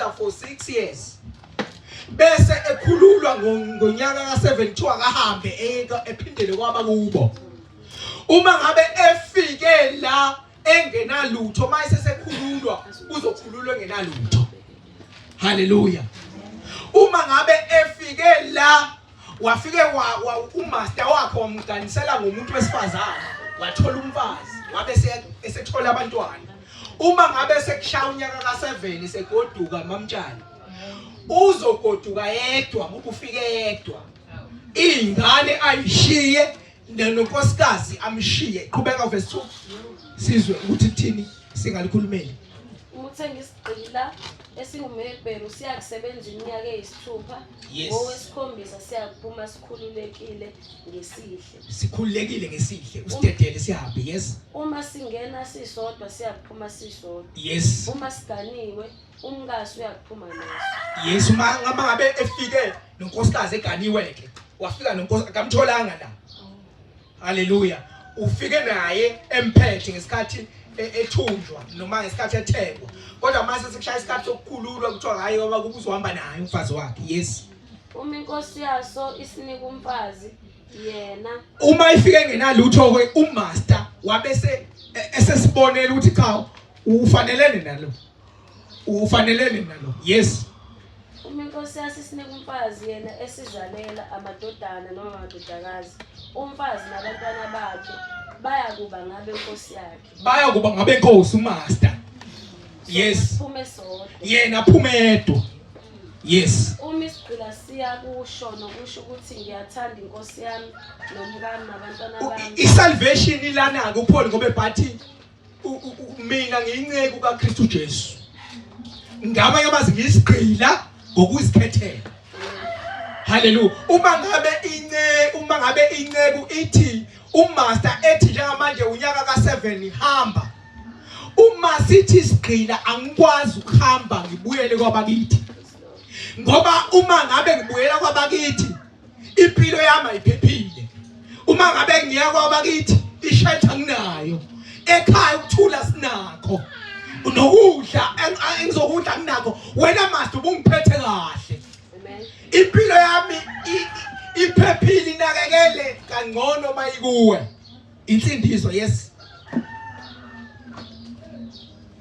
umaster for 6 years bese ekhululwa ngonyaka ka-7 kuthiwa akahambe ephindele kwabakubo. Uma ngabe efike la engenalutho, uma esesekhululwa uzokhululwa engenalutho. Haleluya. Uma ngabe efike la wafike wa, umaster wakhe wamganisela ngomuntu wesifazane, wathola umfazi, wabe esethola abantwana. Uma ngabe sekushaya unyaka ka-7 segoduka mamtshali, uzogoduka yedwa ngoba ufike yedwa, ingane ayishiye nonkosikazi amshiye. Qhubeka verse 2 sizwe ukuthi kuthini, singalikhulumeli. Uma uthenga isigqila esingumHebheru siyakusebenza iminyaka eyisithupha, ngowesikhombisa siyakuphuma sikhululekile ngesihle. Sikhululekile ngesihle, usidedele sihambe. Yes. Uma singena sisodwa siyakuphuma sisodwa. Yes. Uma siganiwe, umkaso uyakuphuma naso. Yes, uma ngabe efike nonkosikazi eganiwe ke, wafika nonkosi akamtholanga la. Haleluya. Ufike naye emphethe ngesikhathi ethunjwa noma ngesikhathi ethengwa, kodwa mase sekushaya isikhathi sokukhululwa kuthiwa hayi, ngoba kuba uzohamba naye umfazi wakhe. Yes. Uma inkosi yaso isinika umfazi yena, uma ifike engenalutho ke umaster wabese esesibonela ukuthi cha, ufanelene nalo, ufanelene nalo. Yes. Uma inkosi yaso isinika umfazi yena esizalela amadodana noma amadodakazi, umfazi nabantwana bakhe bayakuba ngabe inkosi yakhe. Bayakuba ngabe inkosi umaster. Yes. Phume sodwa. Yena aphume yedwa. Yes. Uma isigqila siyakusho nokusho ukuthi ngiyathanda inkosi yami nomkami nabantwana bami. I-salvation ilana-ke uPaul ngoba ebhathi mina ngiyinceku kaKristu Jesu, ngamanye amazwi ngiyisigqila ngokuzikhethela. Haleluya. Uma ngabe inceku ithi umaster ethi njengamanje unyaka ka7 hamba, uma sithi isigqila angikwazi ukuhamba ngibuyele kwabakithi, ngoba uma ngabe ngibuyela kwabakithi impilo yami ayiphephile. Uma ngabe ngiya kwabakithi ishelter nginayo, ekhaya ukuthula sinakho, nokudla engizokudla nginakho. Wena master ubungiphethe kahle, impilo yami iphephile, inakekele kangcono mayikuwe. Insindiso. Yes.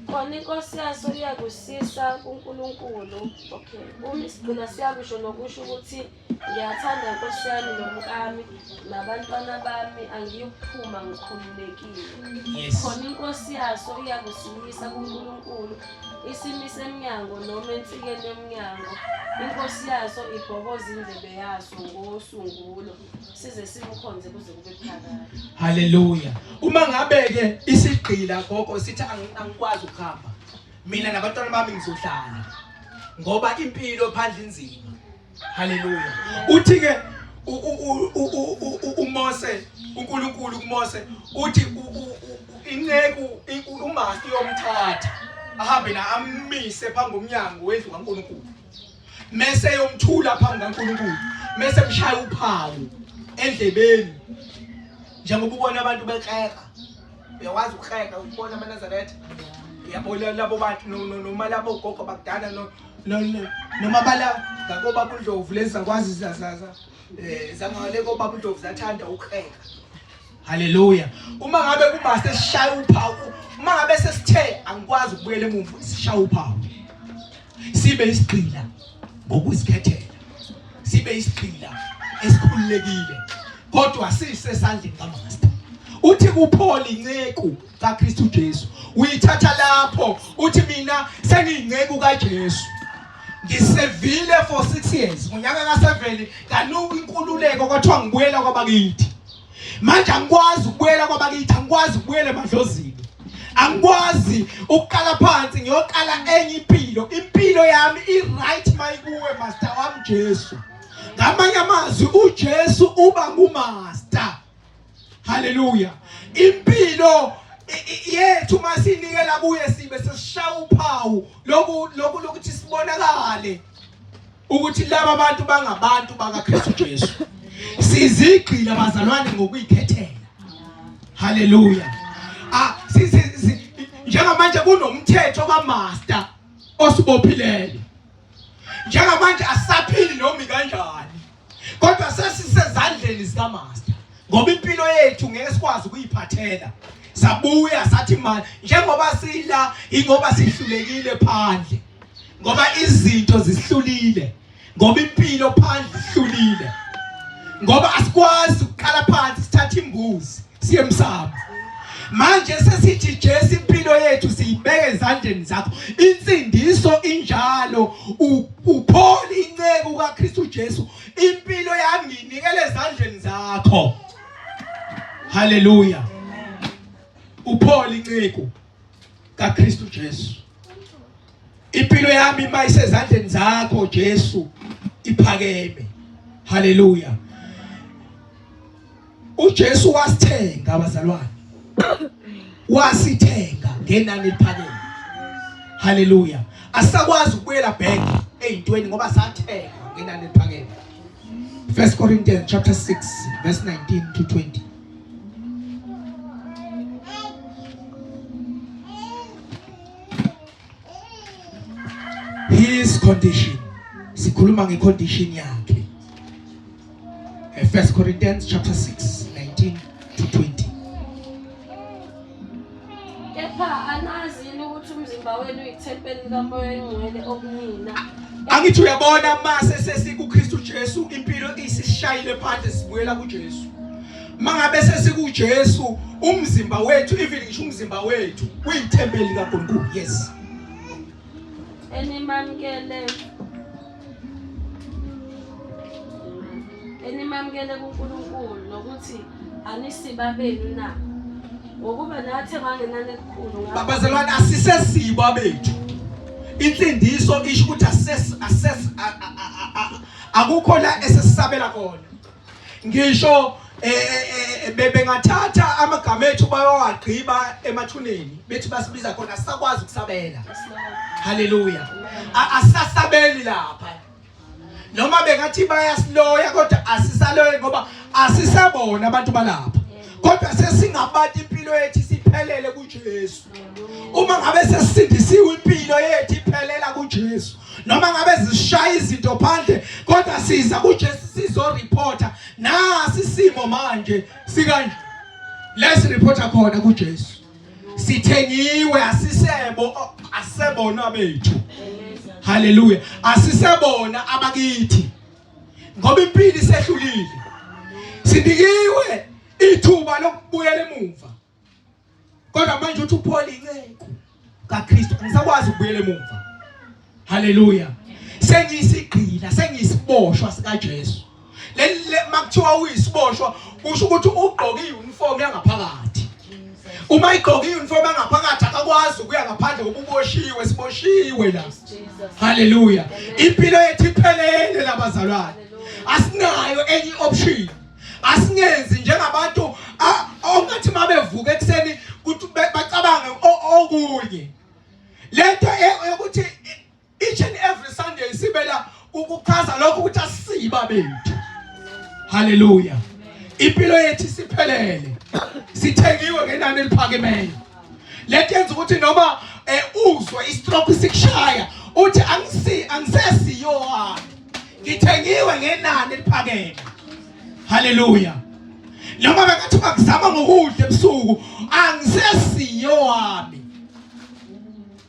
Khona inkosi yaso iyakusisa kuNkulunkulu. Okay. Uma isigqila siyakusho nokusho ukuthi ngiyathanda inkosi yami nomkami nabantwana bami, angiyukuphuma ngikhululekile. Khona inkosi yaso iyakusimisa kuNkulunkulu, isimise emnyango noma ensikeni yomnyango. Inkosi yaso ibhoboze indlebe yaso ngosungulo, size simukhonze kuze kube phakade. Haleluya. Uma ngabe ke isigqila gogo sithi angikwazi ukuhamba, mina nabantwana bami ngizohlala ngoba impilo phandle inzima. Haleluya. Uthi ke uMose, uNkulunkulu kuMose uthi inceku umaster yomthatha ahambe na amise phambi komnyango wendlu kaNkulunkulu, mese yomthula phambi kaNkulunkulu, mese mshaya uphawu endlebeni, njengoba ubona abantu bekreka. Uyakwazi ukukreka ukubona amaNazaretha, uyabona labo bantu noma labo gogo bakudala noma bala ngakobaba uNdlovu, lezi zakwazi zazaza zangale kobaba uNdlovu zathanda ukukreka. Haleluya. Uma ngabe kumaster sishaya uphawu, uma ngabe sesithe angikwazi ukubuyela emuva, sishaya uphawu, sibe isigqila ngokuzikhethela, sibe isigqila esikhululekile, kodwa sisesandleni kamaster. Uthi kuPaul inceku kaKristu Jesu, uyithatha lapho uthi mina sengiyinceku kaJesu, ngisevile for 6 years, ngonyaka ka7 kanuka inkululeko, kwathiwa ngibuyela kwabakithi. Manje angikwazi ukubuyela kwabakithi, angikwazi ukubuyela emadlozini, angikwazi ukuqala phansi ngiyoqala enye impilo. Impilo yami i-right mayikuwe master wami Jesu. Ngamanye amazwi uJesu uba ngumaster. Haleluya. Impilo yethu masinikela kuye sibe sesishaya uphawu loku loku lokuthi sibonakale ukuthi laba bantu bangabantu bakaKristu Jesu. Sizigqila bazalwane ngokuyikhethela. Haleluya. Ah, njengamanje kunomthetho kaMaster osibophileyo. Njengamanje asaphili noma kanjani, kodwa sesisezandleni zikaMaster, ngoba impilo yethu ngeke sikwazi ukuyiphathela. Sabuya sathi manje njengoba sila ingoba sihlulekile phandle, ngoba izinto zisihlulile, ngoba impilo phandle ihlulile, ngoba asikwazi ukuqala phansi sithathe imbuzi siye emsamo. Manje sesithi Jesu, impilo yethu siyibeke ezandleni zakho. Insindiso injalo. UPaul inceku kaKristu Jesu, impilo yami ngiyinikele ezandleni zakho. Haleluya. UPaul inceku kaKristu Jesu, impilo yami mayisezandleni zakho Jesu, iphakeme. Haleluya. uJesu wasithenga abazalwane, wasithenga ngenani eliphakeme. Haleluya. Asisakwazi ukubuyela back eyintweni ngoba sathenga ngenani eliphakeme. 1 Corinthians chapter 6 verse 19 to 20. His condition, sikhuluma ngecondition yakhe. 1 Corinthians chapter 6 19 to 20. Kepha anazi yini ukuthi umzimba wenu uyithempeli likaMoya oyiNgcwele okunina? Angithi uyabona, mase sesikuKristu Jesu, impilo isishayile phandle, sibuyela kuJesu. Mangabe sesikuJesu, umzimba wethu, even ngisho umzimba wethu uyithempeli likaNkulunkulu. Yes. Enimamukele kuNkulunkulu, nokuthi anisiba benu na? Ngokuba nathengwa ngenani elikhulu. Bazalwane, asisesibo abethu. Insindiso isho ukuthi ases ases akukho la esesisabela khona. Ngisho bengathatha amagama ethu bayowagqiba emathuneni bethi basibiza khona, asisakwazi ukusabela. Haleluya. Asisasabeli lapha. Noma bengathi bayasiloya, kodwa asisaloyi ngoba asisabona abantu balapha, kodwa sesingabantu impilo yethu isiphelele kuJesu. Uma ngabe sesisindisiwe, impilo yethu iphelela kuJesu. Noma ngabe zishaya izinto phandle, kodwa siza kuJesu sizoreporta nasi isimo manje sikanje. Lesi reporta khona kuJesu. Sithengiwe, asisebo asebona bethu. Haleluya. Asisebona abakithi, ngoba impilo isehlulile. Sinikiwe ithuba lokubuyela emuva, kodwa manje uthi uPaul inceku kaKristu, angisakwazi ukubuyela emuva. Haleluya. Sengiyisigqila, sengiyisiboshwa sikaJesu. Leli makuthiwa uyisiboshwa, kusho ukuthi ugqoke iuniform yangaphakathi. Uma igqoke iuniform yangaphakathi, akakwazi ukuya ngaphandle ngoba uboshiwe. Siboshiwe la. Haleluya. Impilo yethu iphelele labazalwane, asinayo enye option. Asingenzi njengabantu ongathi mabevuka ekuseni kuthi bacabange okunye. Lento yokuthi each and every Sunday sibela ukuchaza lokho ukuthi asiba bethu. Haleluya. Impilo yethu isiphelele, sithengiwe ngenani eliphakemeyo. Lento yenza ukuthi noma uzwe istroke sikushaya, uthi angisi angisesiyo wami, ngithengiwe ngenani eliphakeme. Haleluya. Noma bengathi bakuzama ngokudla ebusuku, angisesiyo wami,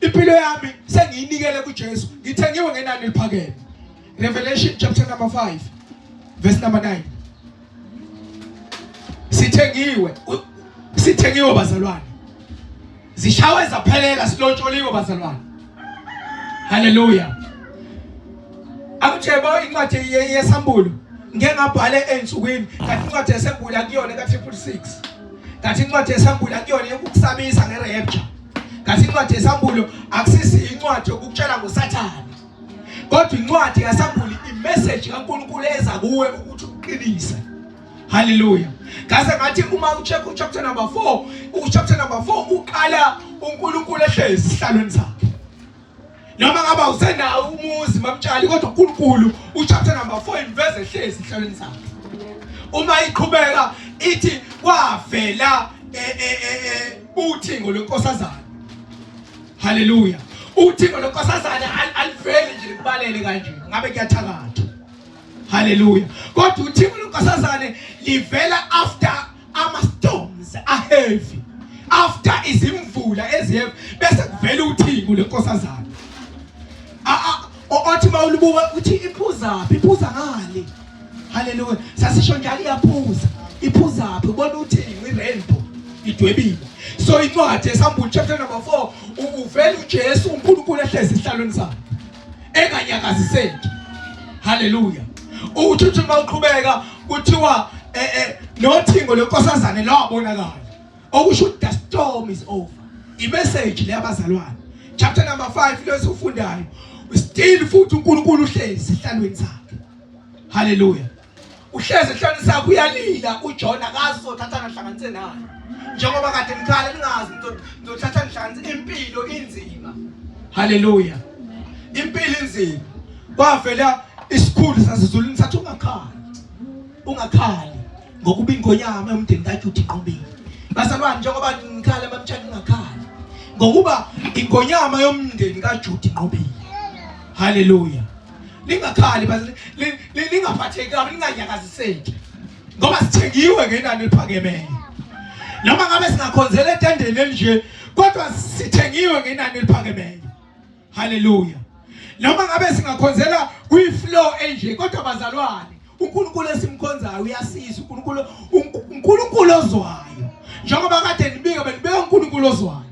impilo yami sengiyinikele kuJesu, ngithengiwe ngenani eliphakeme. Revelation chapter number 5 verse number 9. Sithengiwe, sithengiwe bazalwane, zishawe zaphelela, silotsholiwe bazalwane. Haleluya. Akujebo incwadi yesambulo ngeke ngabhale ensukwini, kanti incwadi yesambulo akuyona ka 666, kanti incwadi yesambulo akuyona yokukusabisa ngerapture, kanti incwadi yesambulo akusisi incwadi yokukutshela ngoSathane, kodwa incwadi yasambulo imessage kaNkulunkulu eza kuwe ukuthi uqinise. Haleluya. Ngase ngathi uma ucheck uchapter number 4, uchapter number 4 uqala uNkulunkulu ehlezi esihlalweni sakhe. Noma ngaba usenawo umuzi mamtshali, kodwa uNkulunkulu uchapter number 4 imveze ehlezi esihlalweni sakhe. Uma iqhubeka ithi kwavela uthingo lwenkosazana. Haleluya. Uthingo lwenkosazana aliveli nje. kubalele kanje, ngabe kuyathakatha. Haleluya. Kodwa uthingo lwenkosazane livela after ama storms a heavy. After izimvula eziheavy bese kuvela uthingo lenkosazane. Othi mawulibuka uthi iphuzaphi, iphuza ngale. Haleluya. Sasisho njalo iyaphuza. Iphuzaphi ubona uthingo i-rainbow idwebile. So incwadi eSambulo chapter number 4 uvela uJesu uNkulunkulu ehlezi esihlalweni sakhe. Enganyakaziseki. Haleluya. Uthi uthi mawuqhubeka kuthiwa eh eh nothingo lenkosazane lwabonakala. Okusho ukuthi the storm is over. I-message le abazalwane. Chapter number 5 lesifundayo. Still futhi uNkulunkulu uhlezi esihlalweni sakhe. Haleluya. Uhlezi esihlalweni sakhe uyalila uJona akazi uzothatha ngihlanganise naye. Njengoba kade nikhala ningazi ngizothatha ngihlanganise impilo inzima. Haleluya. Impilo inzima. Kwavela isikhulu sasezulwini sathi ungakhali. Ungakhali ngokuba ingonyama yomndeni kaJuda inqobile. Bazalwane njengoba nikhala mamtshana ungakhali ngokuba ingonyama yomndeni kaJuda inqobile. Haleluya. Ningakhali ningaphatheki kabi ninganyakaziseki ngoba sithengiwe ngenani eliphakemeyo. Noma ngabe singakhonzela etendeni elinje kodwa sithengiwe ngenani eliphakemeyo. Haleluya. Noma ngabe singakhonzela kwi-flow enje kodwa bazalwane uNkulunkulu esimkhonzayo uyasiza uNkulunkulu uNkulunkulu ozwayo. Njengoba kade nibika benibeka uNkulunkulu ozwayo.